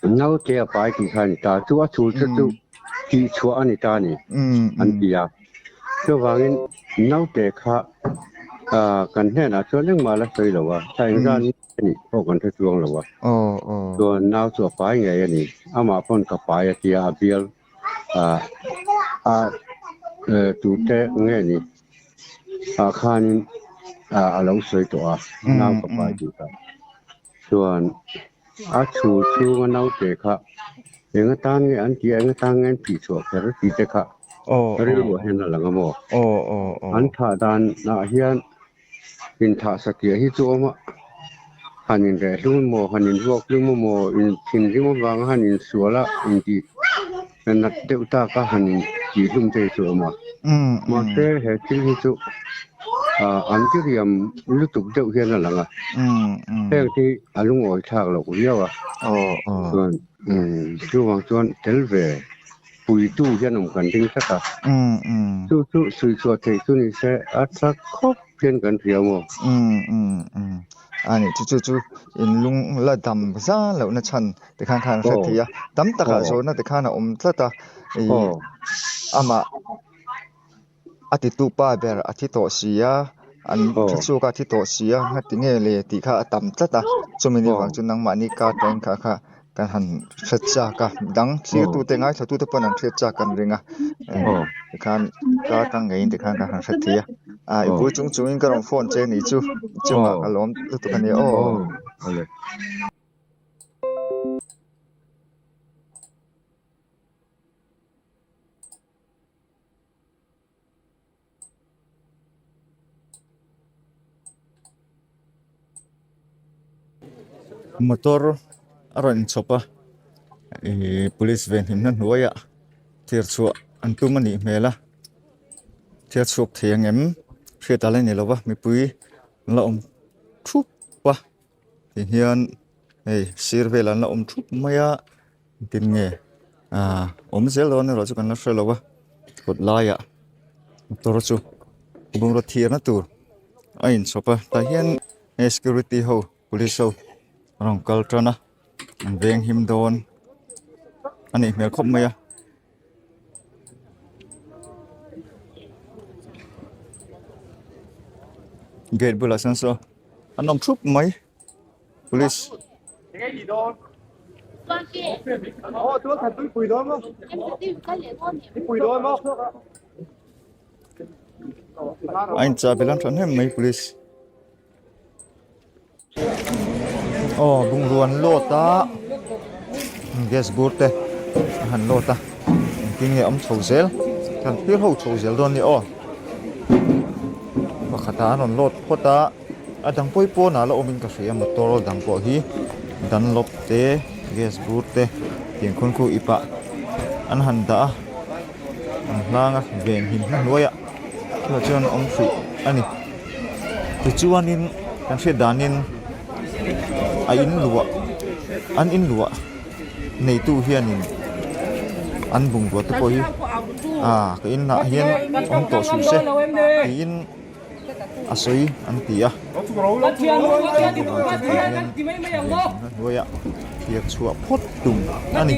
Naute a pai tih kha a ni ta, chu a chhul te chu tih chhuah a ni ta a ni an ti a. Chuvangin naute kha kan hnenah chuan engmah la sawi lo a, thla engzat nge a nih pawh kan hre chuang lo a. Chuan nau chu a pai ngei a ni, amah pawn ka pai a tia a bial a tute nge ni ah khanin a lo sawi tawh a, nau ka pai tih kha. Chuan a chhu chhunga naute kha eng atan nge an tih a, eng atan nge an phih chhuah kher tih te kha rilruah hian a lang a maw? An thah dan ah hian inthah satliah hi chu awm a, han inreh hlum emaw, han inruak hlum emaw, inthinrim avanga han insual a, intih nat deuh tak a han intih hlum te hi chu a awm a. Mahse he thil hi chu an diriam lutuk deuh hian a lang a, heng hi a lungawi thlak loh viau a, chuan chuvang chuan tel ve puitu hian awm kan ding tlat a, chu chu sawi chhuah theih chu ni se a tha khawp hian kan hria maw? A ni chu chu chu in lung la dam zan lohna chhan tikhan khan a hre thei a, tam takah zawhna tikhan a awm tlat a, amah. A titu pa ber a thi tawh si a, an tha chhuak a thi tawh si a, ngati nge le tih kha a tam tlat a, chumi ni vang chu nangmahni kar tawng kha kha kan han hre chak a, dang thirtute ngaithlatute pawn an hriat chak kan ring a, tikhan kar tang ngeiin tikhan kan han hre thei a, ah i bul chung chungin ka rawn phone che nih chu chungah ka lawm lutuk a nia aw. Motor a rawn inchhawp a ihh police venhimna hnuaiah thir chhuah an tum a nih hmel a thil a chhuak thei ang em hriat a la ni lo va mipui an la awm thup a tihian hei sir velah an la awm thup mai a. Engtin nge ah awm zel dawn erawh chu kan la hre lo a kawt laiah motor chu bungraw thirna tur a inchhawp a tah hian hei security ho police ho an rawn kal tan a an veng him dawn a nih hmel khawp mai a. Gate bulah sawn saw an awm thup mai. Police. A inchah belh an thahnem mai police. Aw bungrua an load a gas bur te a han load a engtin nge a awm chho zel kan thlir ho chho zel dawn a ni aw pakhat ah an rawn load phawt a. A dang pawi pawnah la awmin ka hria motor dang pawh hi dunlop te gas bur te tiang khawn khu ip ah an han dah a an hlang a ven him hma hnuaiah chutah chuan a awm hrih a ni tichuanin kan hriat danin a in luah an in luah neitu hianin an bungrua te pawh hi ah ka inah hian awm tawh suh se tiin. a sawi an ti a hnuaiah thlir chhuah phawt tum a ni.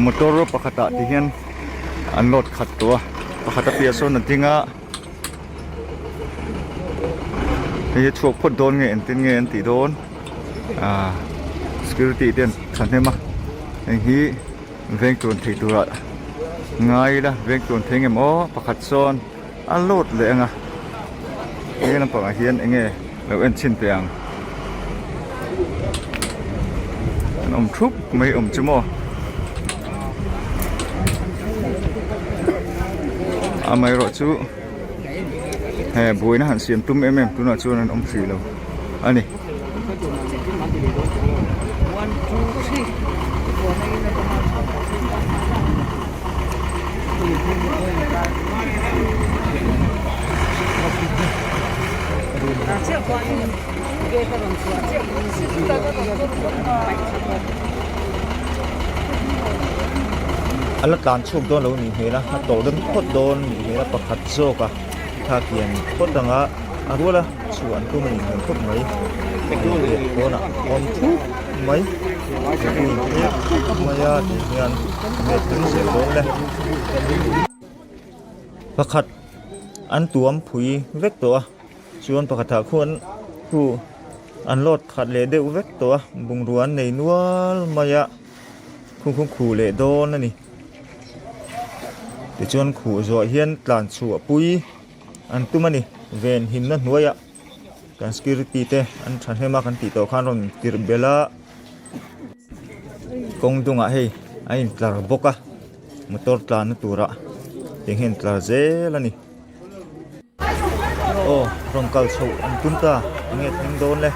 Motor pakhatah ti hian an load khat tawh a pakhat a piah sawn a ding a. Hei hi chhuak phawt dawn nge engtin nge an tih dawn ah security te an thahnem a heng hi veng tun thei tura ngai ila veng tun thei nge maw pakhat sawn a load leh ang a he lampangah hian eng nge lo en chhin teh ang an awm thup mai awm chu maw amaherawhchu he buaina han siam tum em em tunah chuan an awm hrih lo a ni. A la tlan chhuak dawn lo nih hmel a, a tawlh rem phawt dawn nih hmel a pakhat zawk a thla kian phawt ang a a rual a chhuah an tum a nih hmel khawp mai pawnah a awm thup mai mipui in thlir thup mai a tih hian enge thleng zel dawn le pakhat an tuam phui vek tawh a chuan pakhatah khuan khu an load khat leh deuh vek tawh a bungrua an nei nual mai a khung khung khuh leh dawn a ni tichuan khuh zawh hian tlan chhuah pui an tum a ni ven himna hnuaiah kan security te an thahnem a kan tih tawh khan rawn tirh belh a kawng dungah hei a intlar bawk a motor tlanna turah tiang hian intlar zel a ni. Aw rawn kal chhoh an tum ta enge thleng dawn le.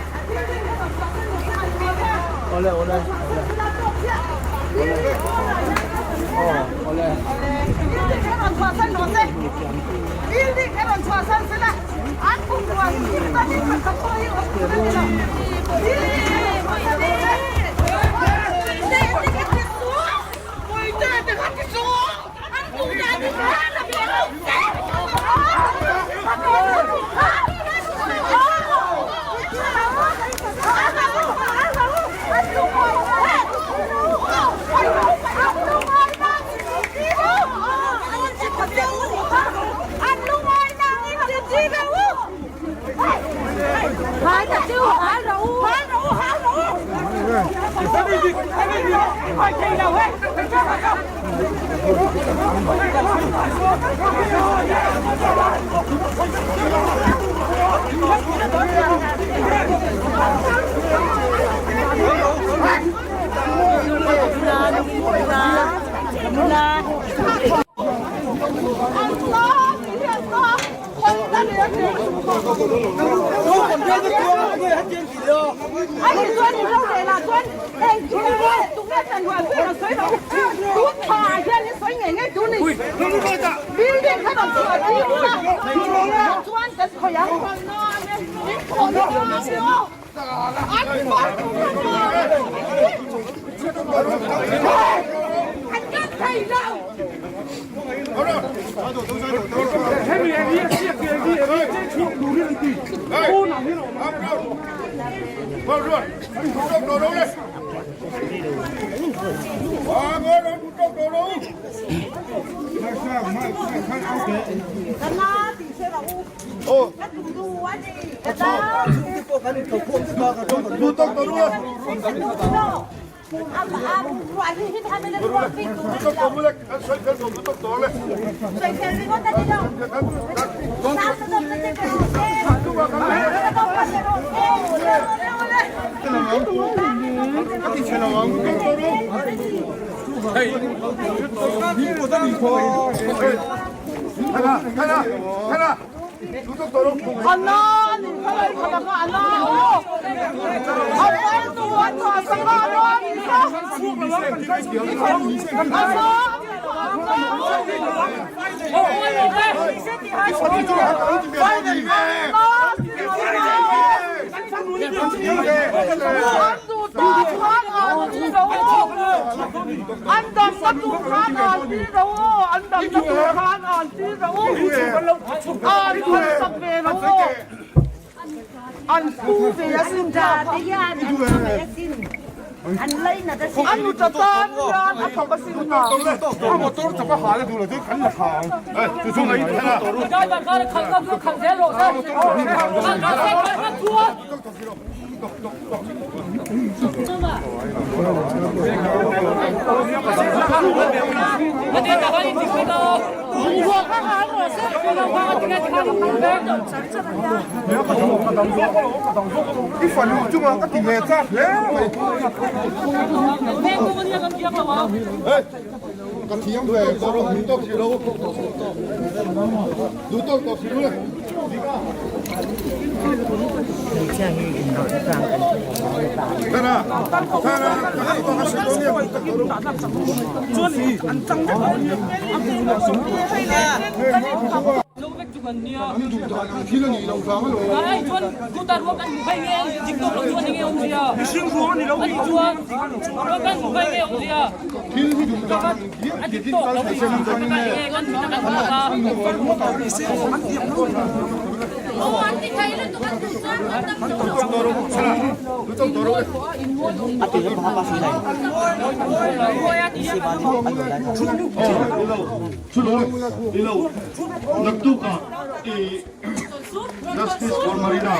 Justice for Marina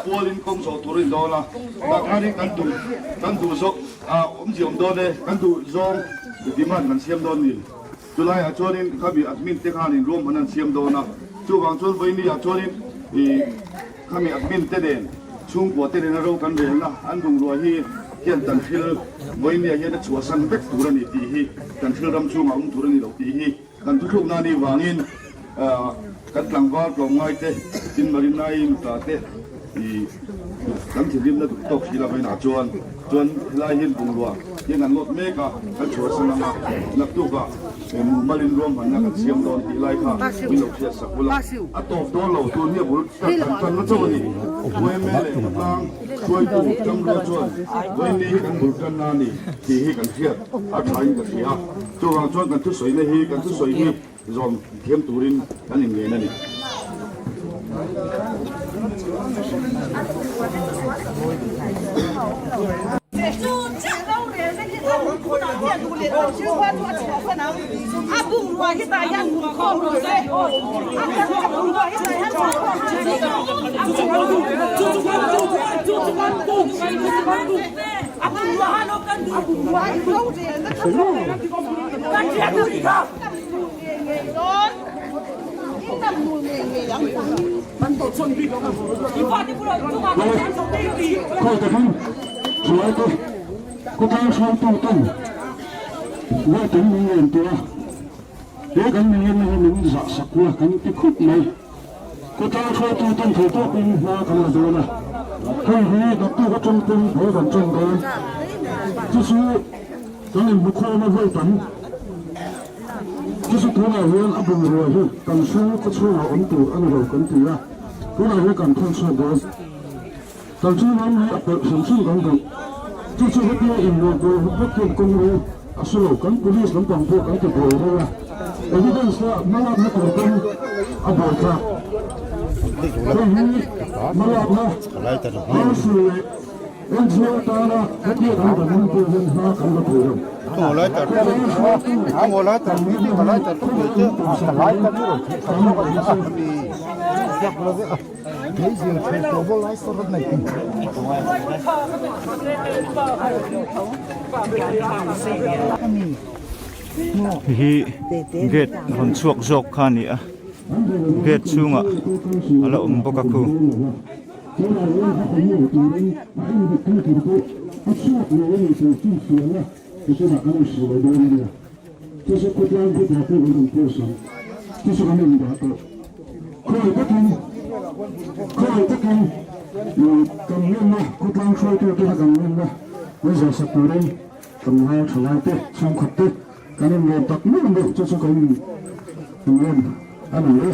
pualin kawng zawh tur a ni dawn a, tah khanin kan duh kan duh zawk ah awmzia awm dawn e, kan duh zawng demand kan siam dawn ni. Chulaiah chuanin khami admin te khanin ruahman an siam dawn a, chuvang chuan vawiini ah chuanin ih khami admin te nen chhungkua te nena ro kan relna an bungrua hi hian tan thil vawiini ah hian a chhuahsan vek tur a ni tih hi kan thil ram chhungah awm tur a ni lo tih hi Kan thuthlukna nih vangin kan tlangval tlawmngai te, tin Marinai nuta te kan thinrimna duh tawk si lo inah chuan chuan helai hian bungrua hian an lawt mek a, kan chhuahsan ang a, naktukah mumalin ruahmanna kan siam dawn tih lai kha min lo hriat sak bul a, a tawp dawn lo tun hi a bul kan tan na chauh a ni. Uaime leh khawtlang hruaitu Ṭangrua chuan Vaini hi kan bul tanna a ni tih hi kan hriat a thain ka hria. Chuvang chuan kan thusawina hi kan thusawi hi zawm thiam turin kan inngen a ni. Khawtlang hruaituten vote an min ngen tawh a, he kan min ngenna hi min zah sak ula kan ti khawp mai. Khawtlang hruaituten thei tawkin hma kan la dawn a, hei hi naktuk atang pawn bul kan tan dawn. Chu chu kan inhmukhawm a vote an Chu chu tunah hian a bungrua hi kan hru khaw chhungah awm tur a ni lo kan ti a, tunah hian kan thawn chhuak dawn. Kan chu ram hi a pelh hrim hrim kan duh. Chu chu hetia inluah buai hawk vek hian kawng ro a hre lo. Kan police lampang pawh kan ti buai reng a, evidence la hmalakna tur pawn a buai thlak. Hei hi hmalakna council leh NGO tana hetia kan dan pawh hian hma kan la thei lo. Hei hi gate rawn chhuak zawk kha a ni a gate chhungah a la awm bawk a khu. Khawi takin kan ngenna khawtlang hruaitute kha kan ngenna min zawhsak turin kan ngai thalai te chhungkhat te kan inlawm tak meuh meuh chu chu kan inngen a ni e.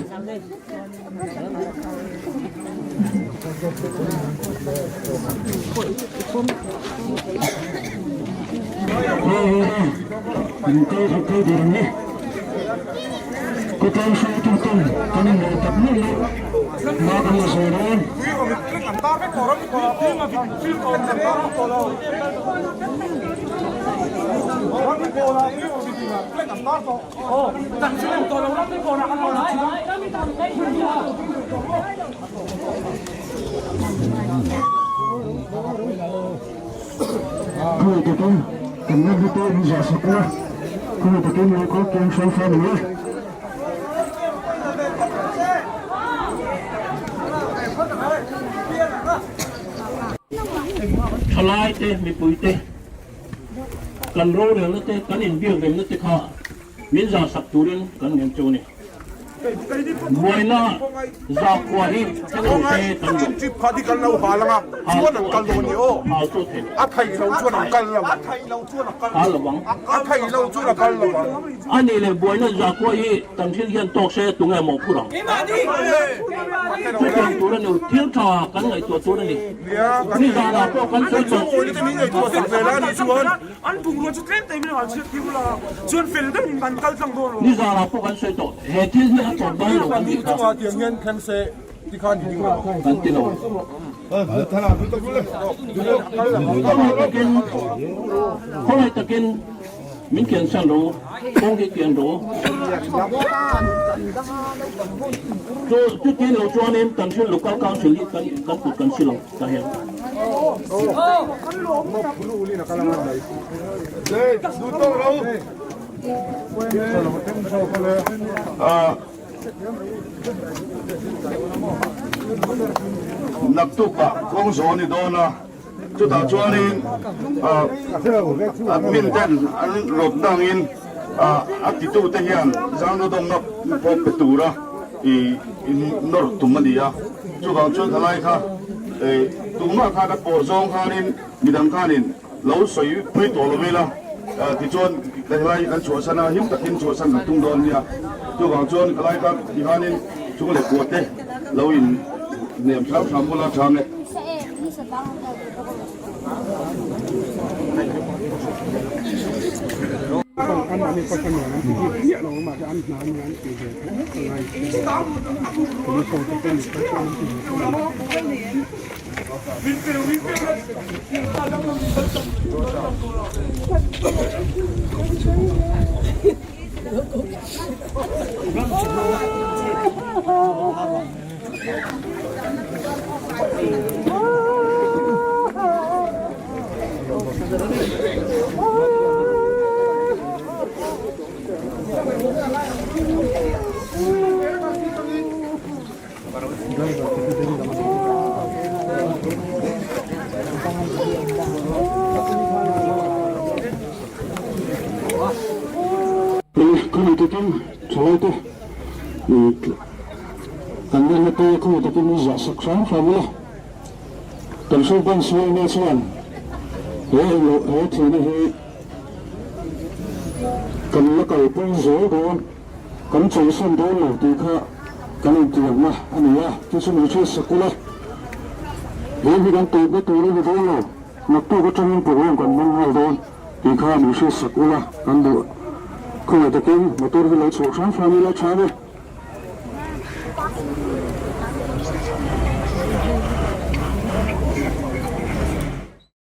Khawtlang hruaituten kan inlawm tak meuh meuh hma kan la sawi dawn. Khawi takin kan la hlu te min zah sak ula, khawi takin lo kal kiang hram hram ang e. Thalai te, mipui te, kan rorelna te, kan inbiak remna te kha min zah sak turin kan ngen chu a ni. Buaina zakhua hi thleng lo se kan duh. Hal chu thei hal lovang. A nih leh buaina zakhua hi kan thil hian tawk se tunge mawhphurh ang? Chutiang tur a ni, thil tha kan ngaihtuah tur a ni. Nizanah pawh kan sawi tawh. Nizanah pawh kan sawi tawh, he thil hi a tawp dawn lo kan tih kha. Kan ti lo. Khawngaih takin, khawngaih takin min kiansan rawh u, kawng hi kian rawh u. Chu chutin lo chuanin kan thil local council hi kan kan kut kan si lo tah hian. Naktukah kawng zawh a ni dawn a, chutah chuanin admin ten an rawt dangin a titute hian zangdawdawmna pawh pe tura nawr tum a ni a, chuvang chuan thalai kha tumah khan a pawh zawng khanin midang khanin lo sawi pui tawh lo ila, tichuan ka helai kan chhuahsan a, him takin chhuahsan kan tum dawn nia. Chuvang chuan ka lai kha tihanin chung leh kua te lo in hnem hram hram bula tha nge. Khawmah takin thalai te kan ngenna te khawmah takin min zah sak hram hram ila, kan hrilhban sualna chuan he englo he thihna hi kan la kalpui zel dawn. Kan chawlhsan dawn lo tih kha kan intiamna a ni a, chu chu min hriat sak ula. He hi kan tawpna tur a ni dawn lo, naktuk atangin program kan hmang nghal dawn tih kha min hriat sak ula kan duh. Khawngaih takin motor hi lo chhuah hram hram ila tha e.